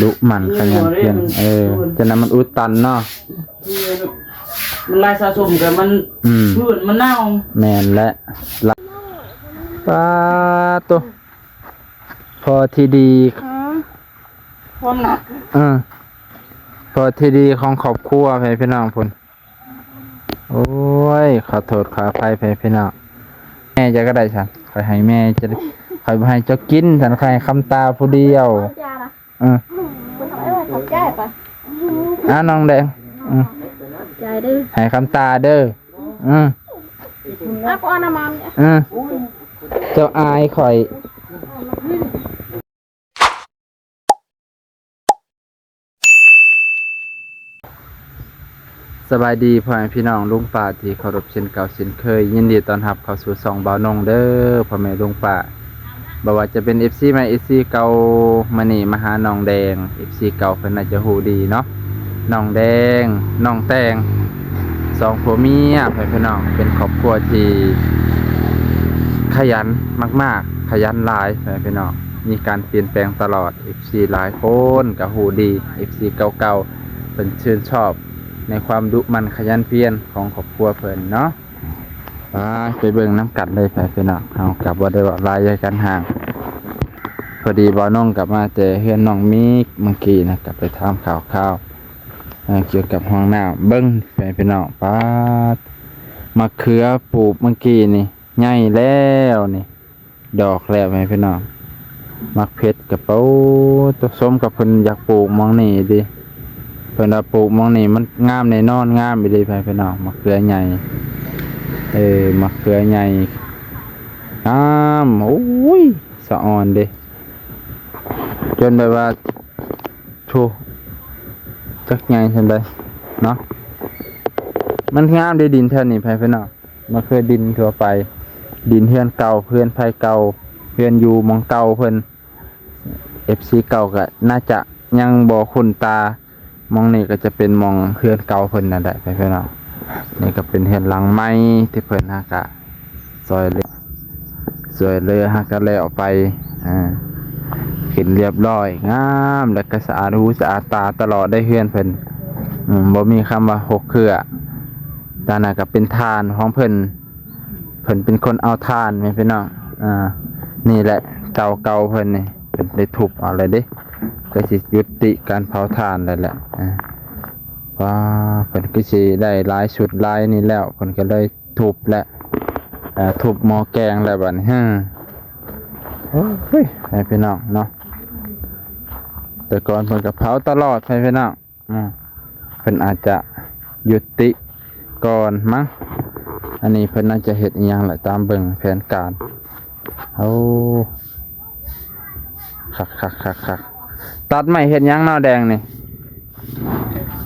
ດຸໝັ່ນຂະຫຍັນພຽນ ເອີ ຈະນັ້ນມັນອຸດຕັນເນາະ ມັນລາຍສະສົມກັນ ມັນ ອືມ ພື້ນມັນເນົ່າ ແມ່ນແຫຼະ ປາດໂຕ ພໍທີ່ດີ ອືມ ຄວາມໜັກ ເອີ ພໍທີ່ດີຂອງຄອບຄົວ ໃຫ້ພີ່ນ້ອງພຸ້ນ. ໂອ້ຍ ຂໍໂທດຂໍອະໄພ ໃຫ້ພີ່ນ້ອງ ແມ່ເຈົ້າກໍໄດ້ຊັ້ນ ຂ້ອຍໃຫ້ແມ່ເຈົ້າ ຂ້ອຍບໍ່ໃຫ້ເຈົ້າກິນຊັ້ນ ຂ້ອຍໃຫ້ຄຳຕາຜູ້ດຽວ ເອີ ຂອບໃຈປະ ອ່າ ນ້ອງແດງ ອື ໃຈເດີ ໃຫ້ຄຳຕາເດີ ອື ອື ເຈົ້າອາຍຂ້ອຍ. ສະບາຍດີພໍ່ແມ່ພີ່ນ້ອງລຸງປ້າທີ່ເຄົາລົບເຊັ່ນເກົ່າເຊັ່ນເຄີຍ ຍິນດີຕ້ອນຮັບເຂົ້າສູ່ຊ່ອງບ່າວນົງເດີ ພໍ່ແມ່ລຸງປ້າ ບໍ່ວ່າຈະເປັນເອັຟຊີໃໝ່ເອັຟຊີເກົ່າ ມື້ນີ້ມາຫານ້ອງແດງ ເອັຟຊີເກົ່າເພິ່ນໜ້າຈະຮູ້ດີເນາະ ນ້ອງແດງ ນ້ອງແຕງ ສອງຜົວເມຍ ພໍ່ແມ່ພີ່ນ້ອງ ເປັນຄອບຄົວທີ່ຂະຫຍັນມາກໆ ຂະຫຍັນຫຼາຍ ພໍ່ແມ່ພີ່ນ້ອງ ມີການປ່ຽນແປງຕະຫຼອດ ເອັຟຊີຫຼາຍຄົນກໍຮູ້ດີ ເອັຟຊີເກົ່າໆ ເພິ່ນຊື່ນຊອບໃນຄວາມດຸໝັ່ນຂະຫຍັນພຽນຂອງຄອບຄົວເພິ່ນເນາະ ໄປ ໄປເບິ່ງນຳກັນເລີຍ ພີ່ນ້ອງ ເຮົາກໍບໍ່ໄດ້ເວົ້າຫຼາຍ ຢ່າກັນຫ່າງ ພໍດີບ່າວນົງກັບມາແຕ່ເຮືອນນ້ອງມິກ ເມື່ອກີ້ນະ ກໍໄປຖາມຂ່າວໆ ເອີ ກ່ຽວກັບຫ້ອງນ້ຳ ເບິ່ງ ພີ່ນ້ອງ ປາດ ໝາກເຂືອປູກເມື່ອກີ້ນີ້ ໃຫຍ່ແລ້ວນີ້ ດອກແລ້ວ ພີ່ນ້ອງ ໝາກເຜັດກະເປົາ ຕົກສົມກັບເພິ່ນຢາກປູກໝ່ອງນີ້ເດ້ ເພິ່ນວ່າປູກໝ່ອງນີ້ມັນງາມແນ່ນອນ ງາມອີ່ຫຼີ ພີ່ນ້ອງ ໝາກເຂືອໃຫຍ່ ເອີ ໝາກເຂືອໃຫຍ່ ງາມ ໂອ້ຍ ສະອອນເດ້ ຈົນແບບວ່າ ໂທ້ ຈັກໃຫຍ່ສ່ຳໃດເນາະ ມັນງາມເດ້ ດິນແຖວນີ້ ພີ່ນ້ອງ ມັນຄືດິນທົ່ວໄປ ດິນເຮືອນເກົ່າ ເຮືອນໃຜເກົ່າ ເຮືອນຢູ່ໝ່ອງເກົ່າເພິ່ນ ເອັຟຊີເກົ່າກໍໜ້າຈະຍັງບໍ່ຄຸ້ນຕາ ໝ່ອງນີ້ກໍຈະເປັນໝ່ອງເຮືອນເກົ່າເພິ່ນນັ້ນແຫຼະ ພີ່ນ້ອງ ນີ້ກໍເປັນເຮືອນຫຼັງໃໝ່ທີ່ເພິ່ນຫາກະ ຊ່ອຍເຫຼືອ ຊ່ອຍເຫຼືອຫາກະແລ້ວໄປ ອ່າ ຂຶ້ນລຽບຮ້ອຍ ງາມ ແລ້ວກໍສະອາດຫູສະອາດຕາຕະຫຼອດໄດ໋ເຮືອນເພິ່ນ ອືມ ບໍ່ມີຄຳວ່າຮົກເຄືອ ຕານນັ້ນກໍເປັນຖ່ານຂອງເພິ່ນ ເພິ່ນເປັນຄົນເອົາຖ່ານແມ່ນພີ່ນ້ອງ ອ່າ ນີ້ແຫຼະເຕົາເກົ່າເພິ່ນນີ້ ເພິ່ນໄດ້ທຸບເອົາແລ້ວເດ້ ກໍຊິຍຸຕິການເຜົາຖ່ານແລ້ວແຫຼະ ອ່າ ວ່າເພິ່ນຄືຊິໄດ້ຫຼາຍຊຸດຫຼາຍນີ້ແລ້ວ ເພິ່ນກໍເລີຍ ທຸບແຫຼະ ເອີ ທຸບໝໍ້ແກງແຫຼະບັດນີ້ ຮຶ ໂອ້ຍ ໃຫ້ພີ່ນ້ອງເນາະ ແຕ່ກ່ອນເພິ່ນກໍເຜົາຕະຫຼອດ ໃຫ້ພີ່ນ້ອງ ອືມ ເພິ່ນອາດຈະຍຸຕິກ່ອນມັ້ງ ອັນນີ້ເພິ່ນອາດຈະເຮັດອີ່ຫຍັງແຫຼະ ຕາມເບິ່ງແຜນການ ໂອ້ ຄັກໆໆໆ ຕັດໄມ້ເຮັດຫຍັງເນາະແດງນີ້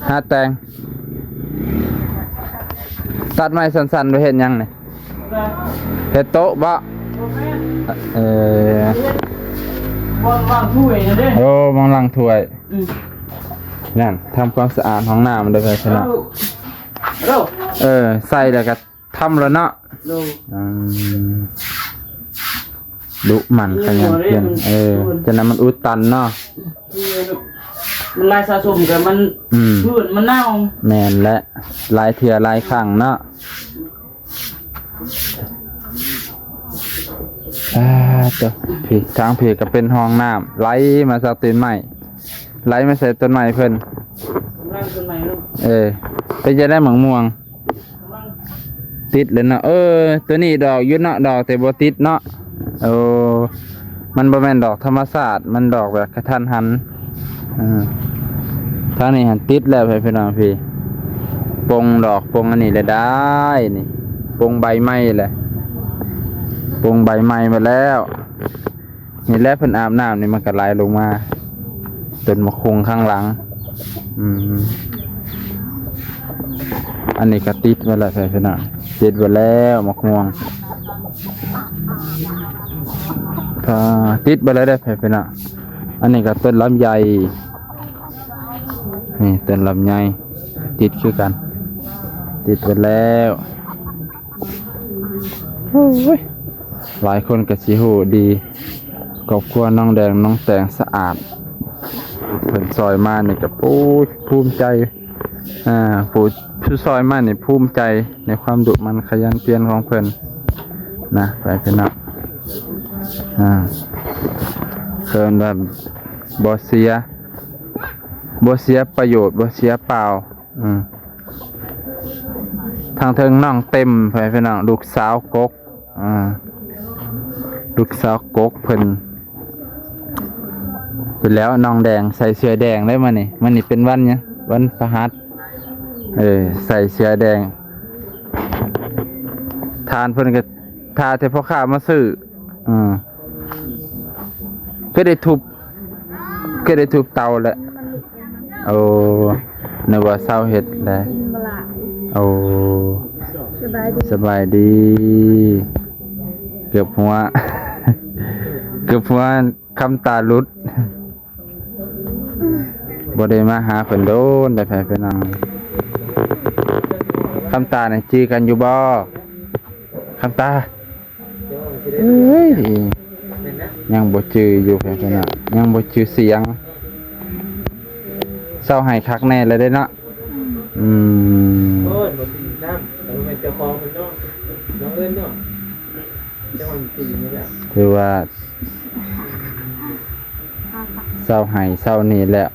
ຫາແຕງ ຕັດໄມ້ສັ້ນໆ ໄປເຮັດຫຍັງນີ້ ເຮັດໂຕະບໍ? ເອີ ວາງຖ້ວຍເດ້ ໂອ້ ວາງຖ້ວຍ ອືມ ນັ້ນ ທຳຄວາມສະອາດຫ້ອງນ້ຳເດີ ເອີ ໃສ່ແລ້ວກໍ ທຳແລ້ວເນາະ ໂດຍ ອືມ ດຸໝັ່ນຂະຫຍັນພຽນ ເອີ ຈະນັ້ນມັນອຸດຕັນເນາະ ມັນລາຍສະສົມກັນ ມັນ ອືມ ພື້ນມັນເນົ່າ ແມ່ນແຫຼະ ຫຼາຍເທື່ອຫຼາຍຄັ້ງເນາະ ອ່າ ໂຕ ພີ້ ທາງພີ້ກໍເປັນຫ້ອງນ້ຳ ໄຫຼມາຈາກຕົ້ນໄມ້ ໄຫຼມາໃສ່ຕົ້ນໄມ້ເພິ່ນ ເອີ ເປັນຈັ່ງໃດໝາກມ່ວງ? ຕິດແລ້ວເນາະ ເອີ ໂຕນີ້ດອກຢູ່ເນາະ ດອກແຕ່ບໍ່ຕິດເນາະ ໂອ້ ມັນບໍ່ແມ່ນດອກທຳມະຊາດ ມັນດອກແບບກະທັນຫັນ ເອີ ທາງນີ້ຫັ້ນຕິດແລ້ວ ພີ່ນ້ອງ ພີ້ ປົ່ງດອກ ປົ່ງອັນນີ້ແຫຼະໄດ້ນີ້ ປົ່ງໃບໃໝ່ແຫຼະ ປົ່ງໃບໃໝ່ໝົດແລ້ວ. ນີ້ແຫຼະເພິ່ນອາບນ້ຳນີ້ ມັນກໍໄຫຼລົງມາ ຕົ້ນໝາກຫຸ່ງຂ້າງຫຼັງ ອືມ ອັນນີ້ກໍຕິດໄວ້ແລ້ວ ພີ່ນ້ອງ ຕິດໄວ້ແລ້ວໝາກມ່ວງ ອ່າ ຕິດໄວ້ແລ້ວເດີ ພີ່ນ້ອງ ອັນນີ້ກໍຕົ້ນລຳໄຍ ນີ້ຕົ້ນລຳໄຍ ຕິດຄືກັນ ຕິດໄວ້ແລ້ວ ໂອ້ຍ ຫຼາຍຄົນກໍຊິຮູ້ດີ ຄອບຄົວນ້ອງແດງ ນ້ອງແຕງສະອາດ ເພິ່ນຊ່ອຍມານີ້ກໍ ໂອ້ຍ ພູມໃຈ ອ່າ ຜູ້ ຜູ້ຊ່ອຍມານີ້ພູມໃຈໃນຄວາມດຸໝັ່ນຂະຫຍັນຂຽນຂອງເພິ່ນນະ ໄປພີ່ນ້ອງ ອ່າ ເອີ້ນວ່າບໍ່ເສຍ ບໍ່ເສຍປະໂຫຍດ ບໍ່ເສຍເປົ່າ ອືມ ທາງເທິງນ້ອງເຕັມ ໄປພີ່ນ້ອງ ລູກສາວກົກ ອ່າ ລູກສາວກົກເພິ່ນ ເພິ່ນແລ້ວ ນ້ອງແດງໃສ່ເສື້ອແດງເດ້ມື້ນີ້ ມື້ນີ້ເປັນວັນຫຍັງ ວັນພະຫັດ ເອີ ໃສ່ເສື້ອແດງ ທານເພິ່ນກໍຖ້າແຕ່ພໍ່ຄ້າມາຊື້ ອືມ ຄືໄດ້ທຸບ ຄືໄດ້ທຸບເຕົາແຫຼະ ໂອ້ ນຶກວ່າເຊົາເຮັດແລ້ວ ໂອ້ ສະບາຍດີ ສະບາຍດີ ເກືອບຫົວ ເກືອບຫົວ ຄຳຕາຫຼຸດ ບໍ່ໄດ້ມາຫາເພິ່ນດົນໄດ້ ໄປ ໄປນຳ ຄຳຕານີ້ຈື່ກັນຢູ່ບໍ່ ຄຳຕາ ເອີຍ ຍັງບໍ່ຈື່ຢູ່ ໄປ ໄປນຳ ຍັງບໍ່ຈື່ສຽງ ເຊົາໄຫ້ຄັກແນ່ແລ້ວເດ້ເນາະ ອືມ ໂອ້ຍ ບໍ່ຕີນ້ຳ ແຕ່ວ່າແມ່ນເຈົ້າຂອງເພິ່ນເນາະ ນ້ອງເອີ້ນເນາະ ຈັກວ່າມັນຕີນີ້ແຫຼະ ຖືວ່າເຊົາໄຫ້ເຊົານີ້ແລ້ວ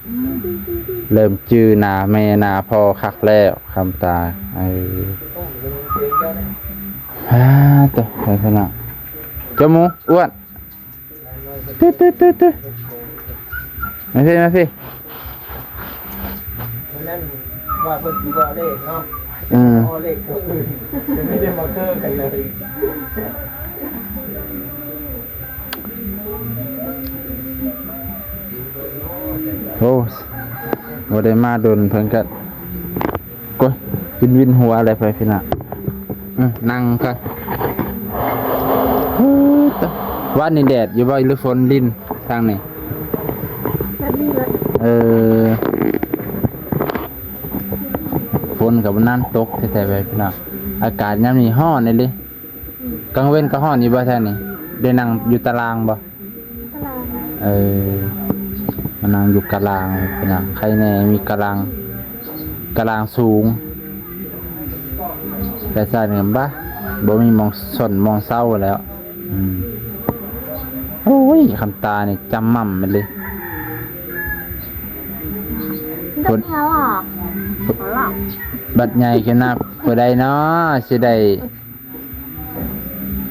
ເລີ່ມຈື່ໜ້າແມ່ໜ້າພໍ່ຄັກແລ້ວ ຄຳຕາ ເອີ ອ່າ ໂຕ ໄປພຸ້ນນະ ເຈົ້າໝູ ອ້ວນ ຕຶດໆໆໆ ມາພີ້ ມາພີ້ ມື້ນັ້ນວ່າເພິ່ນຊິບອກເລກເນາະ ເອີ ບອກເລກກໍຄື ຈະໄດ້ມາເຄີກັນເລີຍ ໂອ້ ບໍ່ໄດ້ມາດົນ ເພິ່ນກໍ ໂອ້ຍ ວິນໆຫົວແຫຼະ ໄປພີ່ນ້ອງ ອືມ ນັ່ງກ່ອນ ວານນີ້ແດດຢູ່ບໍ່ ຫຼືຝົນລິນທາງນີ້ ແບບນີ້ແຫຼະ ເອີ ຝົນກໍບໍ່ນານຕົກແທ້ໆ ໄປພີ່ນ້ອງ ອາກາດຍາມນີ້ຮ້ອນອີ່ຫຼີ ອືມ ກາງເວັນກໍຮ້ອນຢູ່ບໍ່ ແຖວນີ້ ໄດ້ນັ່ງຢູ່ຕາລາງບໍ່? ຕາລາງ ເອີ ມານັ່ງຢູ່ກະລາງ ເປັນຫຍັງ ໄຄແນ່ມີກະລາງ ກະລາງສູງ ແຕ່ຊາດນີ້ບາ ບໍ່ມີໝ່ອງຊົນໝ່ອງເຊົາແລ້ວ ອືມ ໂອ້ຍ ຄຳຕານີ້ຈຳໝ່ຳແມ່ນເລີຍ ບັດໃຫຍ່ຂຶ້ນນະ ຜູ້ໃດເນາະ ຊິໄດ້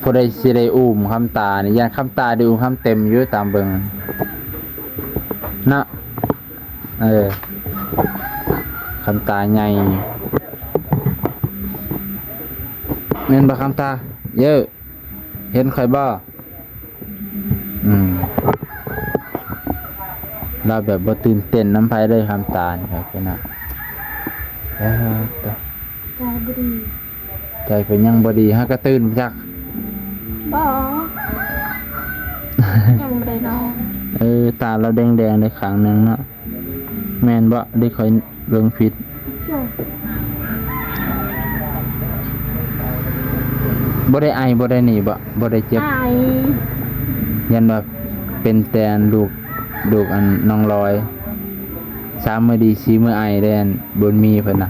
ຜູ້ໃດຊິໄດ້ອຸ້ມຄຳຕານີ້ ຢ້ານຄຳຕາໄດ້ອຸ້ມຄຳເຕັມຢູ່ ຕາມເບິ່ງເນາະ ເອີ ຄຳຕາໃຫຍ່ ແມ່ນບໍ່ຄຳຕາ ເຢີ ເຫັນຂ້ອຍບໍ່? ອືມ ລາວແບບບໍ່ຕື່ນເຕັ້ນນຳໃຜເລີຍ ຄຳຕານີ້ ເອີ ເອີ ໃຈບໍ່ດີ ໃຈເພິ່ນຍັງບໍ່ດີ ຫາກະຕື່ນຈັກ ບໍ່ ຍັງບໍ່ໄດ້ນອນ ເອີ ຕາລາວແດງໆ ໄດ້ຂ້າງໜຶ່ງເນາະ ແມ່ນບໍ່ ຫຼືຂ້ອຍເບິ່ງຜິດ? ບໍ່ໄດ້ໄອ ບໍ່ໄດ້ນີ້ບໍ່? ບໍ່ໄດ້ເຈັບ? ຢ້ານວ່າເປັນແຕ່ອັນລູກ ລູກອັນນ້ອງລອຍ ສາມມື້ດີ ສີ່ມື້ໄອເດ້ ອັນບຸນມີເພິ່ນນະ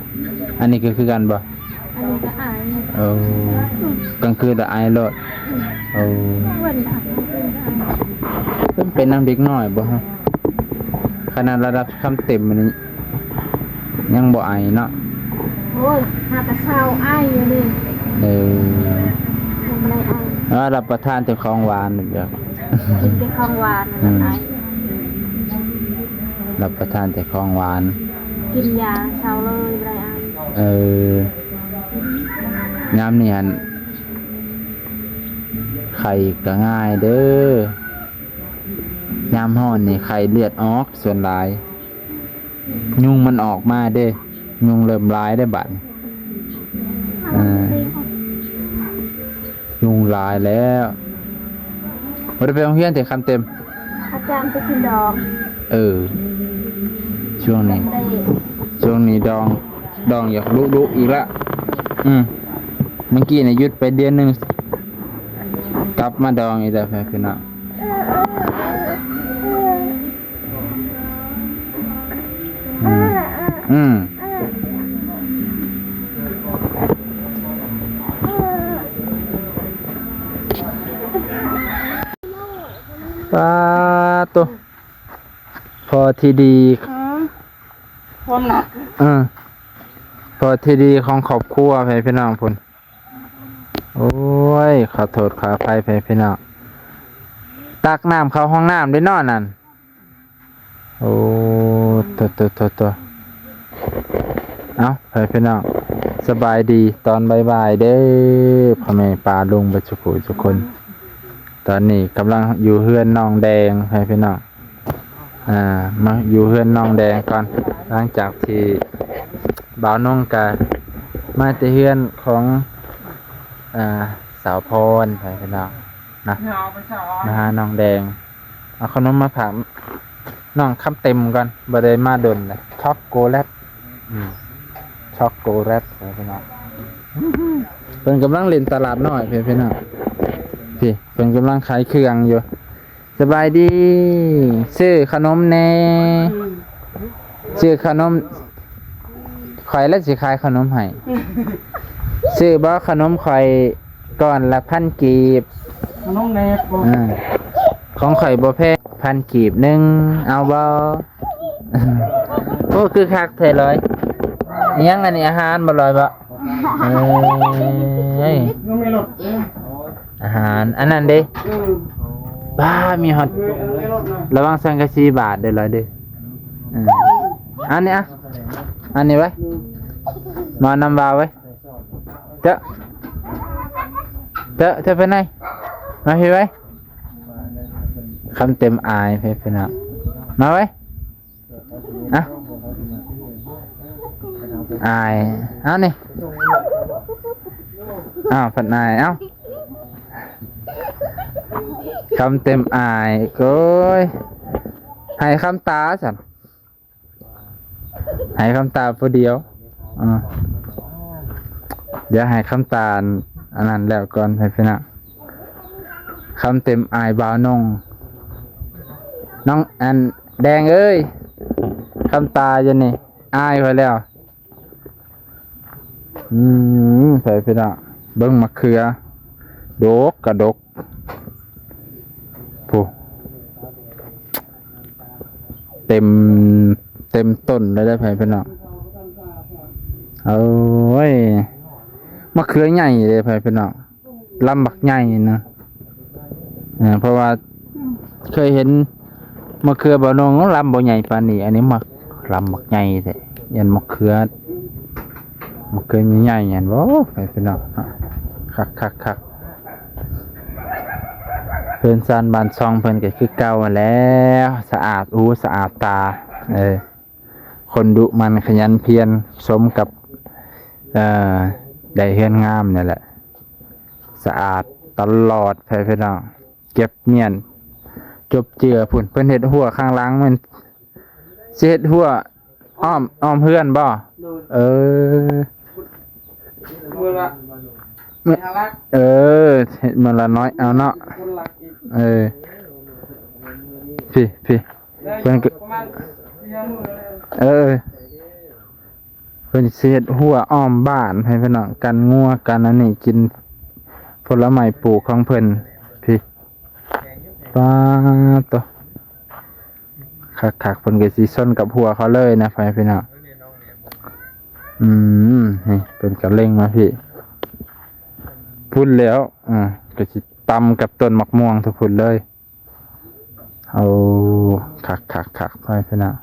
ອັນນີ້ກໍຄືກັນບໍ່? ອັນນີ້ກໍອາຍ ເອີ ກາງຄືນລະອາຍໂລດ ອືມ ເອີ ເພິ່ນເປັນນຳເດັກນ້ອຍບໍ່ຮະ? ຂະໜາດລະດັບຄຳເຕັມນີ້ຍັງບໍ່ອາຍເນາະ ໂອ້ຍ ຫາກະເຊົາອາຍຢູ່ນີ້ ເອີ ຍັງບໍ່ໄດ້ອາຍ ເອີ ຮັບປະທານແຕ່ຂອງຫວານ ກິນແຕ່ຂອງຫວານ ອືມ ອາຍ ຮັບປະທານແຕ່ຂອງຫວານ ກິນຢາເຊົາເລີຍ ບໍ່ໄດ້ອາຍ ເອີ ຍາມນີ້ຫັ້ນ ໄຂ້ກໍງ່າຍເດີ້ ຍາມຮ້ອນນີ້ໄຂ້ເລືອດອອກສ່ວນຫຼາຍ ຍຸງມັນອອກມາເດ້ ຍຸງເລີ່ມຫຼາຍເດ້ບາດນີ້ ເອີ ຍຸງຫຼາຍແລ້ວ ບໍ່ໄດ້ໄປໂຮງຮຽນຕິ ຄຳເຕັມ? ອາຈານໄປກິນດອງ ເອີ ຊ່ວງນີ້ ໄດ້ ຊ່ວງນີ້ດອງ ດອງຢາກດຸໆອີກລະ ອືມ ເມື່ອກີ້ນີ້ຢຸດໄປເດືອນໜຶ່ງ ກັບມາດອງອີກແລ້ວ ພີ່ນ້ອງ. ອືມ ປາໂຕ ພໍທີ່ດີ ອືມ ຄວາມໜັກ ເອີ ພໍທີ່ດີຂອງຄອບຄົວ ໃຫ້ພີ່ນ້ອງພຸ້ນ. ໂອ້ຍ ຂໍໂທດຂໍອະໄພ ໃຫ້ພີ່ນ້ອງ ຕັກນ້ຳເຂົ້າຫ້ອງນ້ຳເດ້ເນາະນັ້ນ. ໂອ້ ໂຕ ໂຕ ໂຕ ໂຕ ເອົ້າ ໃຫ້ພີ່ນ້ອງ ສະບາຍດີຕອນບ່າຍໆເດີ ພໍ່ແມ່ປ້າລຸງເບິດສູ່ຜູ້ສູ່ຄົນ. ຕອນນີ້ກຳລັງຢູ່ເຮືອນນ້ອງແດງ ໃຫ້ພີ່ນ້ອງ ອ່າ ມາຢູ່ເຮືອນນ້ອງແດງກ່ອນ ຫຼັງຈາກທີ່ບ່າວນົງກະມາແຕ່ເຮືອນຂອງ ອ່າ ສາວພອນ ໃຫ້ພີ່ນ້ອງນະ ມາຫານ້ອງແດງ ເອົາຂະໜົມມາຝາກນ້ອງຄຳເຕັມກ່ອນ ບໍ່ໄດ້ມາດົນແລ້ວ ຊັອກໂກແລັດ ອືມ ຊັອກໂກແລັດ ໃຫ້ພີ່ນ້ອງ ເພິ່ນກຳລັງຫຼິ້ນຕະຫຼາດນ້ອຍ ເພິ່ນ ພີ່ນ້ອງ ພີ່ ເພິ່ນກຳລັງຂາຍເຄື່ອງຢູ່. ສະບາຍດີ ຊື້ຂະໜົມແດ່ ຊື້ຂະໜົມ ຂ້ອຍລະຊິຂາຍຂະໜົມໃຫ້ ຊື້ບໍ່ຂະໜົມຂ້ອຍ ກ້ອນລະພັນກີບ ຂະໜົມແດ່ບໍ່ ເອີ ຂອງຂ້ອຍບໍ່ແພງ ພັນກີບໜຶ່ງ ເອົາບໍ່? ໂອ້ ຄືຄັກແທ້ລອຍ ອີຫຍັງອັນນີ້ ອາຫານບໍ່ລອຍບໍ່? ເອີຍ ອາຫານ ອັນນັ້ນເດ້ ເອີ ປ້າ ມີຮອດ ເອີ ລະວັງສັງກະສີບາດເດີ້ລອຍເດີ້ ເອີ ອັນນີ້ອະ ອັນນີ້ໄວ້ ມານຳບ່າວໄວ້ ເຈົ້າ ເຈົ້າ ເຈົ້າໄປໃນ ມາພີ້ໄວ້ ຄຳເຕັມອາຍ ເພິ່ນ ພີ່ນ້ອງ ມາໄວ້ ອະ ອາຍ ເອົານີ້ ອ້າວ ພັດອາຍ ເອົ້າ ຄຳເຕັມອາຍ ໂອ້ຍ ໃຫ້ຄຳຕາຊັ້ນ ໃຫ້ຄຳຕາຜູ້ດຽວ ອາ ດຽວໃຫ້ຄຳຕາ ອັນນັ້ນແລ້ວກ່ອນ ໃຫ້ພີ່ນ້ອງ ຄຳເຕັມອາຍບ່າວນົງ ນ້ອງ ອັນ ແດງເອີຍ ຄຳຕາຢູ່ນີ້ ອາຍຂ້ອຍແລ້ວ ອືມ ໃສ່ພີ່ນ້ອງ ເບິ່ງໝາກເຂືອ ດົກກະດົກ ໂອ້ ເຕັມ ເຕັມຕົ້ນເລີຍເດີ້ ໃຫ້ພີ່ນ້ອງ ໂອ້ຍ ໝາກເຂືອໃຫຍ່ເດ້ ໃຫ້ພີ່ນ້ອງ ລຳບັກໃຫຍ່ນະ ເອີ ເພາະວ່າເຄີຍເຫັນມະເຂືອບ່າວນົງລຳບໍ່ໃຫຍ່ປານນີ້ ອັນນີ້ມາລຳບັກໃຫຍ່ແທ້ ຢ້ານມະເຂືອ ມະເຂືອໃຫຍ່ໆຫັ້ນບໍ ໃຫ້ພີ່ນ້ອງ ຄັກໆໆ ເຮືອນຊານບ້ານຊ່ອງເພິ່ນກໍຄືເກົ່າຫັ້ນແຫຼະ ສະອາດຫູສະອາດຕາ ເອີ ຄົນດຸໝັ່ນຂະຫຍັນພຽນ ສົມກັບ ເອີ ໄດ້ເຮືອນງາມນີ້ແຫຼະ ສະອາດຕະຫຼອດ ໃຫ້ພີ່ນ້ອງ ເກັບມ້ຽນຈົບເຈືອພຸ້ນ ເພິ່ນເຮັດຮົ້ວຂ້າງຫຼັງ ແມ່ນຊິເຮັດຮົ້ວອ້ອມ ອ້ອມເຮືອນບໍ? ໂດຍ ເອີ ມື້ລະ ມື້ລະ ເອີ ເຮັດມື້ລະໜ້ອຍເອົາເນາະ ຄົນລະອີກ ເອີ ພີ້ ພີ້ ເພິ່ນກໍ ປະມານສີ່ຫ້າມື້ແລ້ວ ເອີ ເພິ່ນຊິເຮັດຮົ້ວອ້ອມບ້ານໃຫ້ພີ່ນ້ອງ ກັນງົວກັນອັນນີ້ ກິນຜົນລະໄມ້ປູກຂອງເພິ່ນ ພີ້ ປາໂຕ ຄັກໆ ເພິ່ນກໍຊິຊົນກັບຮົ້ວເຂົາເລີຍນະ ພໍ່ແມ່ພີ່ນ້ອງ ອືມ ນີ້ເພິ່ນກໍເລັງມາພີ້ ພຸ້ນແລ້ວ ອ່າ ກໍຊິຕຳກັບຕົ້ນໝາກມ່ວງທຸກພຸ້ນເລີຍ ໂອ້ ຄັກໆໆ ພໍ່ແມ່ພີ່ນ້ອງ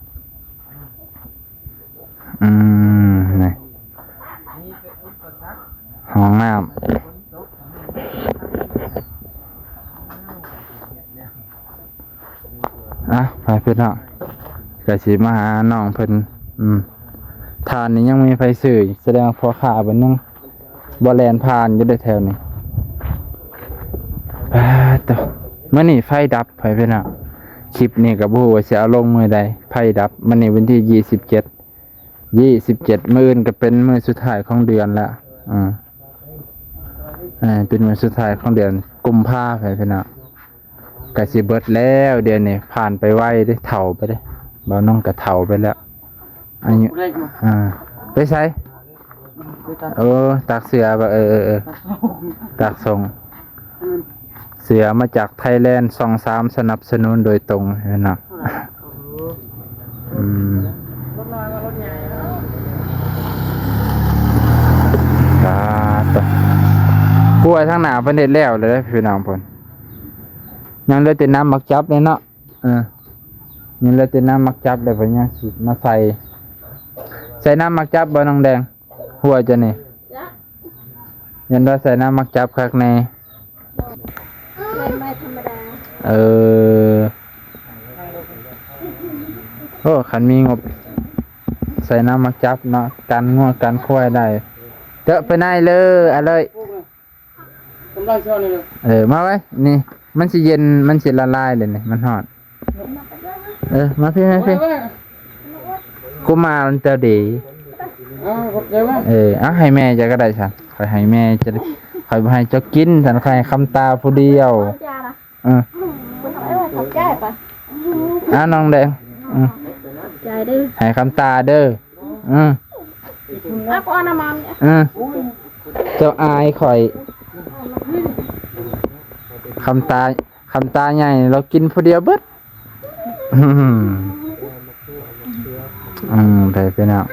ອືມ ນີ້ ຫ້ອງນ້ຳ ອ່ະ ໄປພີ່ນ້ອງ ກະຊິມາຫານ້ອງເພິ່ນ ອືມ ຖ່ານນີ້ຍັງມີໃຜຊື້ ສະແດງວ່າພໍ່ຄ້າເພິ່ນຍັງບໍ່ແລ່ນຜ່ານຢູ່ເດ້ແຖວນີ້ ປາໂຕ ມື້ນີ້ໄຟດັບ ພໍ່ແມ່ພີ່ນ້ອງ ຄລິບນີ້ກໍບໍ່ຮູ້ວ່າຊິເອົາລົງມື້ໃດ ໄຟດັບ ມື້ນີ້ວັນທີຊາວເຈັດ ຊາວເຈັດ ມື້ອື່ນກໍເປັນມື້ສຸດທ້າຍຂອງເດືອນແລ້ວ ອືມ ເປັນມື້ສຸດທ້າຍຂອງເດືອນກຸມພາ ພໍ່ແມ່ພີ່ນ້ອງ ກະຊິເບິດແລ້ວ ດຽວນີ້ຜ່ານໄປໄວເດ້ ເຖົ້າໄປເດ້ ບ່າວນົງກະເຖົ້າໄປແລ້ວ ອັນນີ້ ບໍ່ໄດ້ຢູ່ ອ່າ ໄປໃສ? ໄປຕາກ ໂອ້ ຕາກເສືອບໍ່? ເອີ ເອີ ເອີ ຕາກສົ່ງ ຕາກສົ່ງ ອືມ ເສືອມາຈາກໄທແລນ ຊ່ອງສາມສະໜັບສະໜູນໂດຍຕົງເນາະ. ອືມ ສາທຸ. ກວຍທາງໜ້າເພິ່ນເຮັດແລ້ວເລີຍພີ່ນ້ອງເພິ່ນ ຍັງເຫຼືອແຕ່ນ້ຳໝາກຈັບເລີຍເນາະ. ເອີ ຍັງເຫຼືອແຕ່ນ້ຳໝາກຈັບ ແລ້ວເພິ່ນຍັງຊິມາໃສ່ ໃສ່ນ້ຳໝາກຈັບບໍ່ນ້ອງແດງ? ຫົວເຈົ້ານີ້ ຍັນວ່າໃສ່ນ້ຳໝາກຈັບຄັກແນ່. ໃສ່ໄມ້ທຳມະດາ. ເອີ ໂອ້ ຄັນມີງົບໃສ່ນ້ຳໝາກຈັບເນາະ ກັນງົວກັນຄວາຍໄດ້. ເຈາະໄປໃນເລີຍ ອະເລີຍ. ກຳລັງຊິເອົານີ້ເລີຍ. ເອີ ມາໄວ້ນີ້ ມັນຊິເຢັນ ມັນຊິລະລາຍເລີຍນີ້ ມັນຮ້ອນ. ເອີ ມາພີ້ ມາພີ້ ມາໄວ້ ກູມານເຈົ້າເດ. ເອົາ ຂອບໃຈມາກ. ເອີ ເອົາ ໃຫ້ແມ່ເຈົ້າກໍໄດ້ຊັ້ນ ຂ້ອຍໃຫ້ແມ່ເຈົ້າ ຂ້ອຍບໍ່ໃຫ້ເຈົ້າກິນຊັ້ນ ຂ້ອຍໃຫ້ຄຳຕາຜູ້ດຽວ. ເອີ ຂອບໃຈປະ ອ່າ ນ້ອງແດງ ອືມ ໃຈເດີ ໃຫ້ຄຳຕາເດີ. ອືມ ອືມ ເຈົ້າອາຍຂ້ອຍ ຄຳຕາ ຄຳຕາໃຫຍ່ ລາວກິນຜູ້ດຽວເບິດ. ອືມ ອືມ ໄດ້ພີ່ນ້ອງ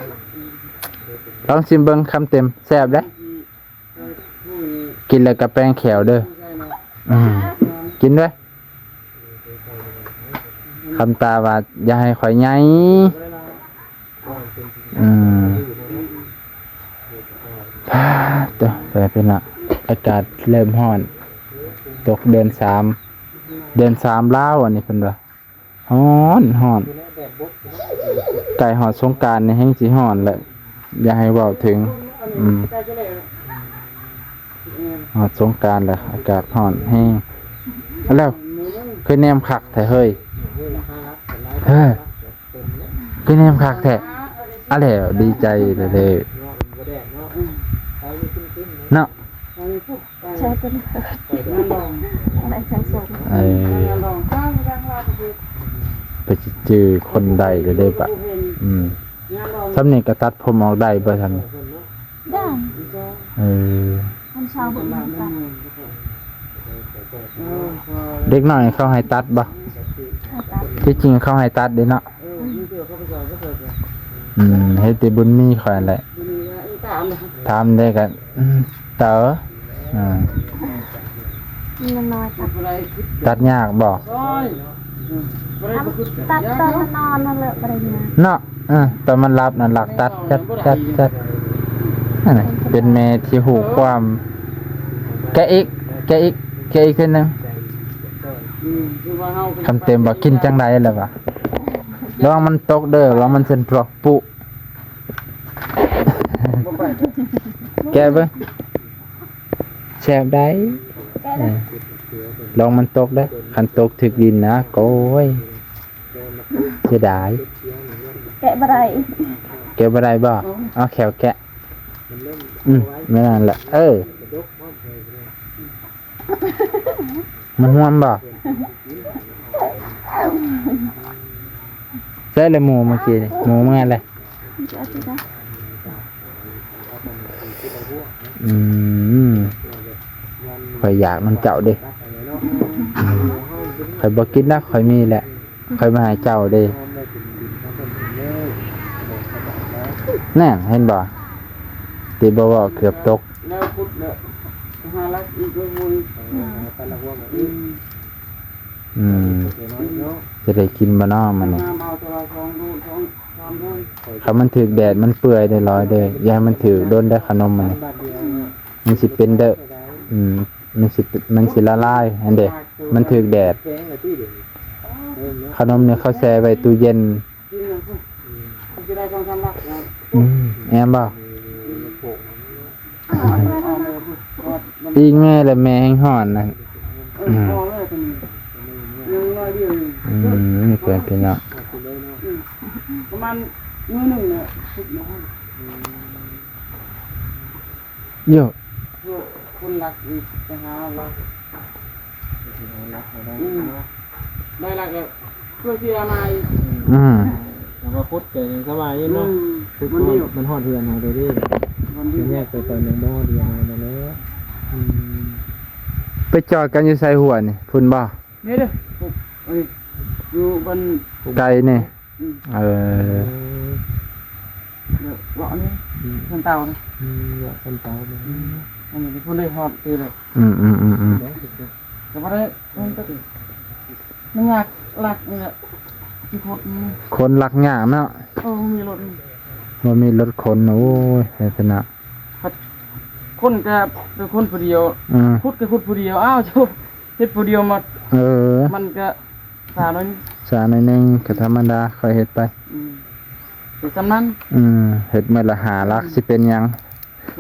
ລອງຊິມເບິ່ງຄຳເຕັມ ແຊບເດ້. ກິນແລ້ວກະແປງແຂ້ວເດີ. ອືມ ກິນເດີ. ຄຳຕາວ່າຢ່າໃຫ້ຂ້ອຍໃຫຍ່. ອືມ ເອີ ເປັນເນາະ ອາກາດເລີ່ມຮ້ອນ ຕົກເດືອນສາມ ເດືອນສາມລາວ ອັນນີ້ເພິ່ນວ່າ. ຮ້ອນ ຮ້ອນ ໃກ້ຮອດສົງການນີ້ແຮງຊິຮ້ອນແຫຼະ ຢ່າໃຫ້ເວົ້າເຖິງ. ອືມ ຮອດສົງການແລ້ວ ອາກາດຮ້ອນແຮງ. ແລ້ວ ຄືແນມຄັກແທ້ເຮີ້ຍ ເຮີ້ຍ ຄືແນມຄັກແທ້. ອາ ແລ້ວ ດີໃຈເດ້ ເນາະ. ໃຊ່ເພິ່ນ ໄດ້ທັງສອງ ເອີ ໄປຊິຈື່ຄົນໃດເດ້ບາດ. ອືມ ຊ່ຳນີ້ກໍຕັດຜົມອອກໄດ້ບໍ່ຊ່ຳນີ້? ໄດ້. ເອີ ມັນຊາວເບິ່ງນຳກັນ. ເດັກນ້ອຍເຂົາໃຫ້ຕັດບໍ່? ໃຫ້ຕັດ. ທີ່ຈິງເຂົາໃຫ້ຕັດເດ້ເນາະ. ອືມ ເຮັດແຕ່ບຸນມີຂ້ອຍແຫຼະ. ຖາມໄດ້ກໍ ອືມ ເຕີ ອືມ ມັນນ້ອຍຕັດ ຕັດຍາກບໍ່? ຕັດຕອນມັນນອນນັ້ນແຫຼະ ບໍ່ໄດ້ຍາກເນາະ. ເອີ ຕອນມັນຫຼັບນັ້ນ ຫຼັກຕັດ ຈັດ ຈັດ ຈັດ. ອັນນີ້ເປັນແມ່ທີ່ຮູ້ຄວາມ. ແກະອີກ ແກະອີກ ແກະອີກເທື່ອໜຶ່ງ. ຄຳເຕັມວ່າກິນຈັ່ງໃດແລ້ວວ່າ ລະວັງມັນຕົກເດີ ລະວັງມັນເຊັນຕົວປຸ. ແກະເບິ່ງ ແຊບໃດ. ແກະເດີ ເອີ ລະວັງມັນຕົກເດີ ຄັນຕົກຖືກດິນນະ ໂກຍ ເສຍດາຍ. ແກະບໍ່ໄດ້ ແກະບໍ່ໄດ້ບໍ່? ເອົາແຂ້ວແກະ. ອືມ ແມ່ນນັ້ນແຫຼະ ເອີ. ໝູຮ່ວມບໍ່? ໃສ່ລະໝູເມື່ອກີ້ນີ້ ໝູເມືອແລ້ວ. ອືມ ຂ້ອຍຢາກນຳເຈົ້າເດ້. ຂ້ອຍບໍ່ກິນດອກ ຂ້ອຍມີແຫຼະ. ຂ້ອຍມາໃຫ້ເຈົ້າເດ້. ແນ່ນ ເຫັນບໍ່? ຕິບໍ່ເວົ້າເກືອບຕົກ. ແລ້ວພຸດແລ້ວ ຫາລັກອີກບໍ່? ອືມ ຈະໄດ້ກິນບໍ່ນໍມື້ນີ້? ຄັນມັນຖືກແດດມັນເປື່ອຍເດ້ລອຍເດ້. ຢ່າໃຫ້ມັນຖືກດົນເດີ້ຂະໜົມມື້ນີ້. ມັນຊິເປັນເດີ້ ອືມ ມັນຊິ ມັນຊິລະລາຍຫັ້ນເດ້ ມັນຖືກແດດ. ຂະໜົມນີ້ເຂົາແຊ່ໄວ້ຕູ້ເຢັນ. ອືມ ແມ່ນບໍ່? ອີງແມ່ ແລະ ແມ່ແຮງຮ້ອນນັ້ນ. ອືມ ອືມ ນີ້ເພິ່ນເປັນເນາະ ປະມານມື້ໜຶ່ງແຫຼະ. ໂຍ ຄົນລັກອີກ ໄປຫາລັກ ໄປຫາລັກໃຫ້ໄດ້ ອືມ ເນາະ ໄດ້ລັກແລ້ວ ເພື່ອຊິເອົາມາອີກ. ອືມ ມາຂຸດກໍຍັງສະບາຍຢູ່ເນາະ. ອືມ ຂຸດ ມັນມີຢູ່ ມັນຮອດເຮືອນເຮົາເດ້. ມັນມີ ແຍກໄປຕອນຍັງບໍ່ຮອດເຮືອນເຮົານັ້ນແຫຼະ. ອືມ ໄປຈອດກັນຢູ່ໃສຫົວນີ້ ພຸ້ນບໍ່? ນີ້ເດ້ ນີ້ ຢູ່ບ້ານໄກນີ້. ອືມ ເອີ ເລາະນີ້ ອືມ ເຮືອນເຕົານີ້. ອືມ ເລາະເຮືອນເຕົານີ້. ອືມ ອັນນີ້ເພິ່ນໄດ້ຮອດຕີແລ້ວ. ອືມໆໆໆ ແຕ່ບໍ່ໄດ້ ມັນຍາກລັກນີ້ແຫຼະ ທີ່ຄົນ ຄົນລັກຍາກເນາະ. ເອີ ບໍ່ມີລົດ ບໍ່ມີລົດຂົນ. ໂອ້ຍ ເຮັດເປັນນະ ຄົນກໍເປັນຄົນຜູ້ດຽວ. ອືມ ຂຸດກໍຂຸດຜູ້ດຽວ. ອ້າວ ເຈົ້າເຮັດຜູ້ດຽວມາ. ເອີ ມັນກໍຊ້າໜ້ອຍ ຊ້າໜ້ອຍໜຶ່ງ ກໍທຳມະດາ ຄ່ອຍເຮັດໄປ. ອືມ ແຕ່ສ່ຳນັ້ນ. ອືມ ເຮັດມື້ລະຫ້າຫຼັກ ອືມ ຊິເປັນຫຍັງ?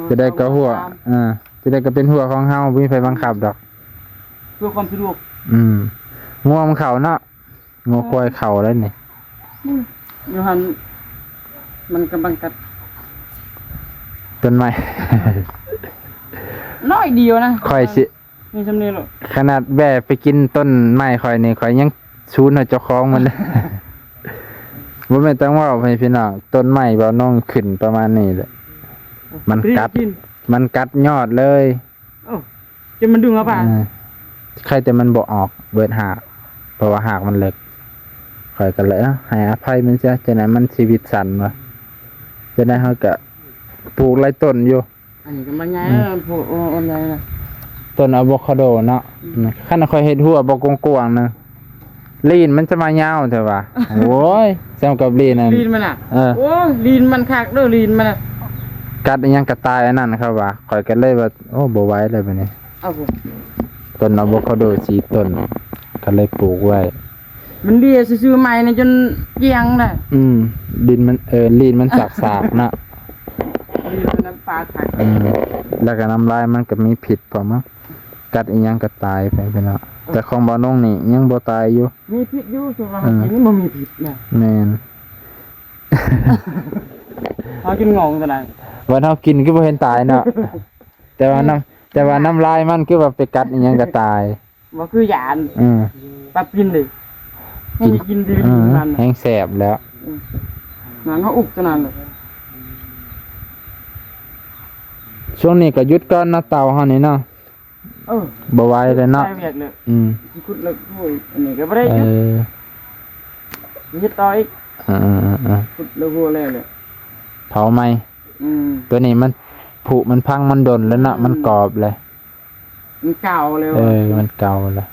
ຈະໄດ້ກໍຫົວ ເອີ ຈະໄດ້ກໍເປັນຫົວຂອງເຮົາ ບໍ່ມີໃຜບັງຄັບດອກ ເພື່ອຄວາມສະດວກ. ອືມ ງົວມັນເຂົ້າເນາະ ງົວຄວາຍເຂົ້າແລ້ວນີ້. ອືມ ຢູ່ຫັ້ນມັນກຳລັງກັດຕົ້ນໄມ້ ນ້ອຍດຽວນະ ຂ້ອຍຊິ ມີສ່ຳນີ້ໂລດ. ຂະໜາດແວ່ໄປກິນຕົ້ນໄມ້ຂ້ອຍນີ້ ຂ້ອຍຍັງສູນໃຫ້ເຈົ້າຂອງມັນເດ້. ບໍ່ແມ່ນຕ້ອງເວົ້າໃຫ້ພີ່ນ້ອງ ຕົ້ນໄມ້ເບົານ້ອງຂຶ້ນປະມານນີ້ແຫຼະ. ມັນກັດ ມັນກັດຍອດເລີຍ. ໂອ້ ຈົນມັນດຶງເອົາປາ. ເອີ ໃຄແຕ່ມັນບໍ່ອອກເບິດຮາກ ເພາະວ່າຮາກມັນເລິກ. ຂ້ອຍກໍເລີຍໃຫ້ອະໄພມັນຊະ ຈັ່ງໃດມັນຊີວິດສັ້ນວ່າ. ຈັ່ງໃດເຮົາກໍປູກຫຼາຍຕົ້ນຢູ່. ອັນນີ້ກຳລັງໃຫຍ່. ອືມ ໂອ້ ໂອ້ ໃຫຍ່ນະ ຕົ້ນອາໂວຄາໂດເນາະ. ອືມ ຄັນຂ້ອຍເຮັດຮົ້ວບໍ່ກວ້າງໆນະ ລີນມັນຈະມາຍາວແທ້ຫວາ. ໂອ້ຍ ສ່ຳກັບລີນນັ້ນ ລີນມັນນະ. ເອີ ໂອ້ຍ ລີນມັນຄັກເດີ ລີນມັນນະ ກັດອີ່ຫຍັງກໍຕາຍ. ອັນນັ້ນເຂົາວ່າ ຂ້ອຍກໍເລີຍວ່າ ໂອ້ ບໍ່ໄຫວແລ້ວບັດນີ້. ເອົາ ຕົ້ນອາໂວຄາໂດສີ່ຕົ້ນ ກໍເລີຍປູກໄວ້. ມັນເດຍຊື່ໆ ໄມ້ນີ້ຈົນກ້ຽງນະ. ອືມ ດິນມັນ ເອີ ລີນມັນສາກໆນະ ລີນມັນນ້ຳປາຄັກ. ອືມ ແລ້ວກໍນ້ຳລາຍມັນກໍມີພິດພ້ອມເນາະ ກັດອີ່ຫຍັງກໍຕາຍໄປພີ່ນ້ອງ. ແຕ່ຂອງບ່າວນົງນີ້ຍັງບໍ່ຕາຍຢູ່. ມີພິດຢູ່ ສ່ວນວ່າເຮົາ ເອີ ກິນມັນບໍ່ມີພິດນະ. ແມ່ນ ເຮົາກິນງອງຕົວນັ້ນ ວັນເຮົາກິນຄືບໍ່ເຫັນຕາຍເນາະ. ແຕ່ວ່ານ້ຳ ແຕ່ວ່ານ້ຳລາຍມັນຄືວ່າໄປກັດອີ່ຫຍັງກໍຕາຍ. ບໍ່ຄືຢານ. ອືມ ປັບກິນເດ້ ກິນ ໃຫ້ກິນດີ ເອີ ມັນແຮງແຊບແລ້ວ. ອືມ ນັ້ນເຮົາອຸບຕົວນັ້ນເລີຍ. ຊ່ວງນີ້ກໍຢຸດກ່ອນເນາະ ເຕົາເຮົານີ້ເນາະ. ເອີ ບໍ່ໄຫວແລ້ວເນາະ ໃຊ້ວຽກເລີຍ. ອືມ ຂຸດເລີກ ໂອ້ຍ ອັນນີ້ກໍບໍ່ໄດ້ຢຸດ. ເອີ ເຮັດຕໍ່ອີກ. ເອີໆໆໆ ຂຸດເລີກຫົວແລ້ວເລີຍ ເຜົາໃໝ່. ອືມ ຕົວນີ້ມັນ ຜຸມັນພັງມັນດົນແລ້ວເນາະ. ອືມ ມັນກອບເລີຍ ມັນເກົ່າແລ້ວ. ເອີ ມັນເກົ່າແລ້ວ.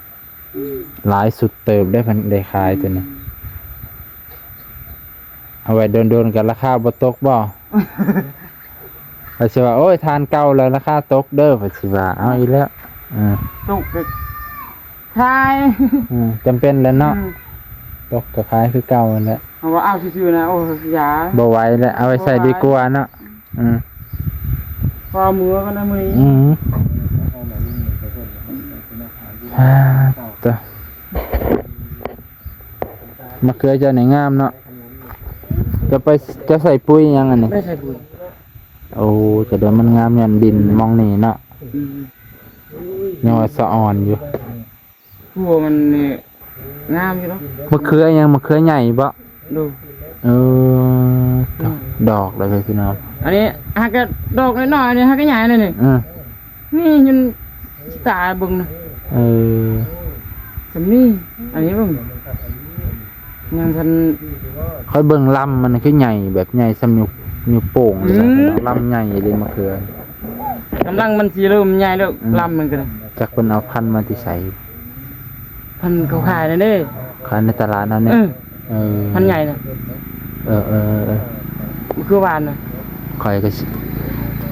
ອືມ ຫຼາຍສຸດເຕີບເດ້ ເພິ່ນໄດ້ຂາຍຕົວນີ້. ອືມ ເອົາໄວ້ດົນໆ ກໍລາຄາບໍ່ຕົກບໍ່? ເພິ່ນຊິວ່າ ໂອ້ຍ ຖ່ານເກົ່າແລ້ວລາຄາຕົກເດີ ເພິ່ນຊິວ່າ. ເອົາອີກແລ້ວ. ເອີ ຕົກກໍຂາຍ. ອືມ ຈຳເປັນແຫຼະເນາະ. ອືມ ຕົກກໍຂາຍຄືເກົ່າຫັ້ນແຫຼະ. ເຮົາວ່າເອົາຊື່ໆນະ ໂອ້ຍ ຢ່າ ບໍ່ໄຫວແລ້ວ ເອົາໄວ້ໃຊ້ດີກວ່າເນາະ. ອືມ ພໍເມືອກັນນະມື້ນີ້. ອືມ ອ່າ ຕະ ມະເຂືອເຈົ້ານີ້ງາມເນາະ. ຈະໄປ ຈະໃສ່ປຸ໋ຍຫຍັງອັນນີ້? ໄປໃສ່ປຸ໋ຍ. ໂອ້ ຈະໄດ້ມັນງາມຍ້ອນດິນໝ່ອງນີ້ເນາະ. ອືມ ຍັງວ່າສະອອນຢູ່. ຫົວມັນນີ້ງາມຢູ່ເນາະ. ມະເຂືອຫຍັງ? ມະເຂືອໃຫຍ່ບໍ? ໂດຍ. ເອີ ດອກ ດອກເລີຍພີ່ນ້ອງ. ອັນນີ້ຫາກະດອກນ້ອຍໆ ອັນນີ້ຫາກະໃຫຍ່ແລ້ວນີ້. ເອີ ນີ້ຍັງຕາເບິ່ງນະ. ເອີ ສ່ຳນີ້ ອັນນີ້ເບິ່ງ ຍັງທັນ. ຂ້ອຍເບິ່ງລຳມັນຄືໃຫຍ່ ແບບໃຫຍ່ສ່ຳນິ້ວ ນິ້ວໂປ້ງ. ອືມ ລຳໃຫຍ່ເລີຍມະເຂືອ. ກຳລັງມັນຊິເລີ່ມໃຫຍ່ແລ້ວ. ອືມ ລຳມັນກໍໄດ້. ຈັກເພິ່ນເອົາພັນມາແຕ່ໃສ? ພັນເຂົາຂາຍນັ້ນເດ້ ຂາຍໃນຕະຫຼາດນັ້ນເດ້. ເອີ ເອີ ພັນໃຫຍ່ນະ. ເອີໆໆ ມັນຄືຫວານນະ. ຂ້ອຍກໍຊິ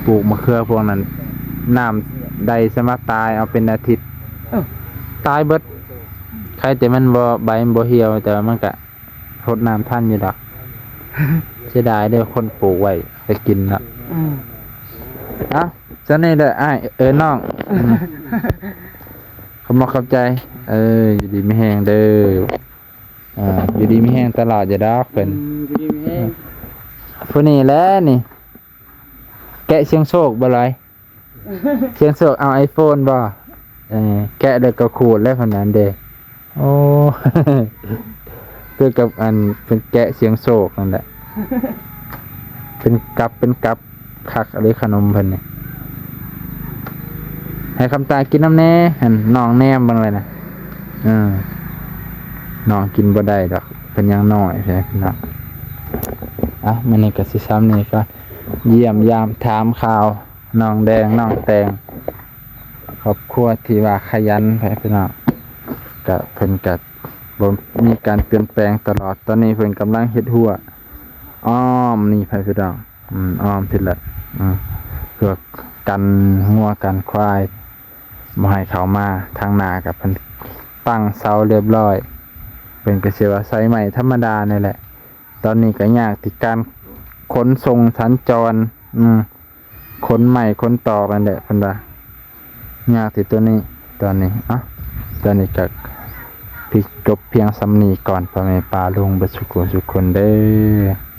ປູກມະເຂືອພວກນັ້ນ ນ້ຳໄດ້ສະມາຕາຍເອົາເປັນອາທິດ. ເອີ ຕາຍເບິດ. ໃຄແຕ່ມັນບໍ່ ໃບມັນບໍ່ຫ່ຽວ ແຕ່ວ່າມັນກະ ຫົດນ້ຳທັນຢູ່ດອກ. ເສຍດາຍເດີ້ ຄົນປູກໄວ້ໄປກິນເນາະ. ອືມ ເອົ້າ ຊັ້ນນີ້ເດີ້ອ້າຍ ເອີ ນ້ອງ. ອືມ ຂອບມຸກຂອບໃຈ. ເອີ ຢູ່ດີມີແຮງເດີ້. ອ່າ ຢູ່ດີມີແຮງຕະຫຼອດຢູ່ດອກເພິ່ນ. ອືມ ຢູ່ດີມີແຮງ. ຜູ້ນີ້ແຫຼະນີ້ ແກະສ່ຽງໂຊກບໍ່ຫຼາຍ. ສ່ຽງໂຊກເອົາໄອໂຟນບໍ່? ເອີ ແກະແລ້ວກໍຂູດແລ້ວພະນັ້ນເດ້. ໂອ້ ແກ ຄືກັບອັນເພິ່ນແກະສ່ຽງໂຊກນັ້ນແຫຼະ ເປັນກັບເປັນກັບ ຄັກເລີຍຂະໜົມເພິ່ນນີ້. ໃຫ້ຄຳຕາກິນນຳແດ່ ຫັ້ນນ້ອງແນມເບິ່ງແລ້ວນະ. ເອີ ນ້ອງກິນບໍ່ໄດ້ດອກ ເພິ່ນຍັງນ້ອຍ ພີ່ນ້ອງ. ອ່ະ ມື້ນີ້ກໍຊິຊ່ຳນີ້ກ່ອນ ຢ້ຽມຢາມຖາມຂ່າວນ້ອງແດງ ນ້ອງແຕງ ຄອບຄົວທີ່ວ່າຂະຫຍັນ ພີ່ນ້ອງ. ກະເພິ່ນກະບໍ່ມີການປ່ຽນແປງຕະຫຼອດ. ຕອນນີ້ເພິ່ນກຳລັງເຮັດຮົ້ວອ້ອມນີ້ ພີ່ນ້ອງ. ອືມ ອ້ອມພີ້ແຫຼະ ອືມ ເພື່ອກັນງົວກັນຄວາຍບໍ່ໃຫ້ເຂົ້າມາ. ທາງໜ້າກໍເພິ່ນຕັ້ງເສົາລຽບລ້ອຍ ເພິ່ນກໍຊິວ່າໃຊ້ໄມ້ທຳມະດານີ້ແຫຼະ. ຕອນນີ້ກໍຍາກທີ່ການຂົນສົ່ງສັນຈອນ ອືມ ຂົນໄມ້ຂົນຕອກນັ້ນແຫຼະ ເພິ່ນວ່າຍາກທີ່ຕົວນີ້. ຕອນນີ້ ເອົ້າ ຕອນນີ້ກໍປິດຈົບພຽງສ່ຳນີ້ກ່ອນ ພໍ່ແມ່ປ້າລຸງເບິດສູ່ຜູ້ສູ່ຄົນເດີ້.